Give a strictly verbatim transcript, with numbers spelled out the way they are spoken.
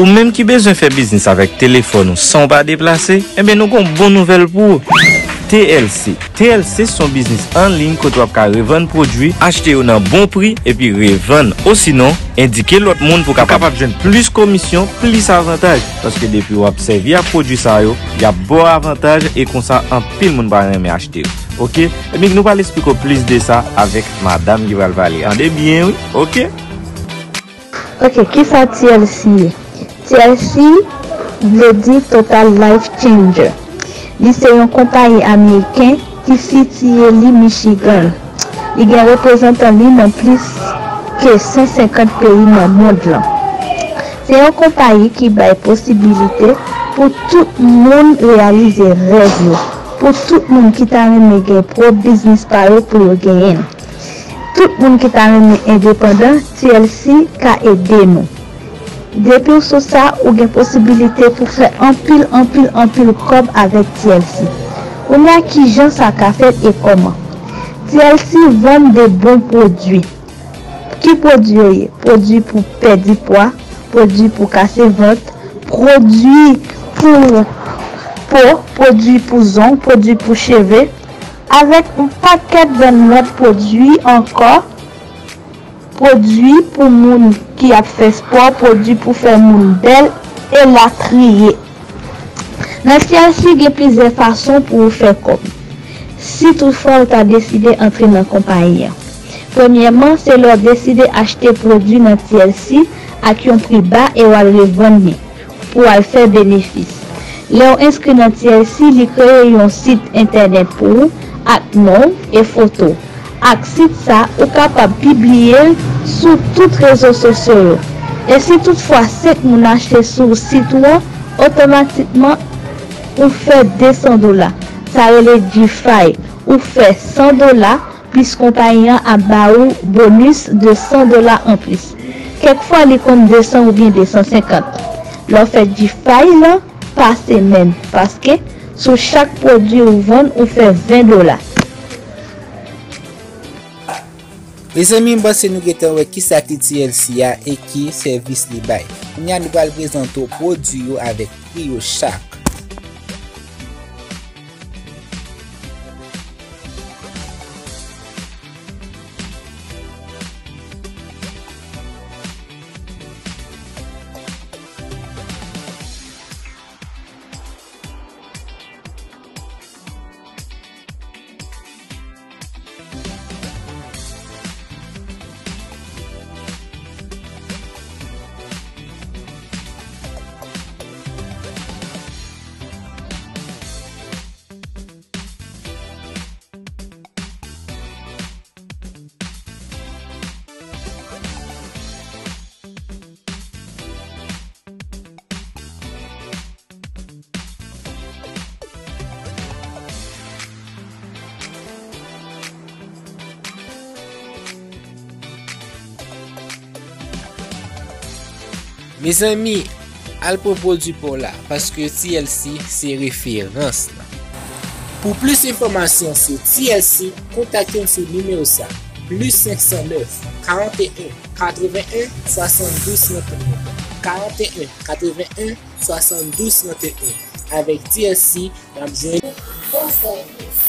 Ou menm ki bezwen fè biznis avèk telefòn ou san w pa deplase, enben nou gon bon nouvèl pou ou. T L C. T L C se yon biznis an liy kote w ap ka revann pwodui, achte yo nan bon pri, epi revann. Osinon, endike lòt moun pou w kapab jwenn plis komisyon, plis avantaj. Paske depi w ap sèvi ak pwodui sa yo, y ap ba w avantaj e konsa anpil moun pral renmen achte yo. Oke? Epi nou pral esplike w plis de sa avèk madanm ki pral pale. Tande byen, wi. Oke? Ok, kisa T L C ye? T L C vle di Total Life Changer. Li se yon konpayi ameriken ki sitiye li Michigan. Li gen reprezantan li nan plis ke san senkant peyi nan mond lan. Se yon konpayi ki bay posibilite pou tout moun reyalize rèv yo, pou tout moun ki ta renmen gen pwòp biznis pa yo pou yo genyen l. Tout moun ki ta renmen endepandan, T L C ka ede nou. Depi w sou sa, ou gen posibilite pou fè anpil, anpil, anpil kòb avèk T L C. Kounye a, kijan sa ka fèt e kòman? T L C vann de bon pwodui. Ki pwodui yo ye? Pwodui pou pèdi pwa, pwodui pou kase vant, pwodui pou po, pwodui pou zong, pwodui pou cheve, avèk yon pakèt bann lòt pwodui ankò, pwodui pou moun ki ap fè spò, pwodui pou fè moun bèl, elatriye. Nan T L C gen plizyè fason pou ou fè kòb, si toutfwa ou ta deside antre nan konpayi an. Premyèman, se lè w deside achte pwodui nan T L C ak yon pri ba e w al revann li pou w al fè benefis. Lè w enskri nan T L C, li kreye yon sit entènèt pou ou ak non w e foto w. Ak sit sa, ou kapab pibliye l sou tout rezo sosyo yo. E si toutfwa senk moun achte sou sit ou an, otomatikman ou fè de san dola. Sa rele GFI. Ou fè san dola, plis konpayi an ap ba ou bonis de san dola anplis. Kèk fwa, li konn de san oubyen de san senkant. Lè w fè GFI lan, pa semèn, paske sou chak pwodui ou vann, ou fè ven dola. Mezanmi, m panse nou gentan wè kisa ki T L C a e ki sèvis li bay. Kounye a, nou pral prezante w pwodui yo avèk pri yo chak. Mezanmi, al pran pwodui pa w la, paske T L C se referans lan. Pou plis enfòmasyon sou T L C, kontakte m sou nimewo sa, plis senk san nèf, karanteyen, katrevennen, swasanndouz, tranteyen, karanteyen, katrevennen, swasanndouz, tranteyen. Avèk T L C, n ap jwenn bon sèvis,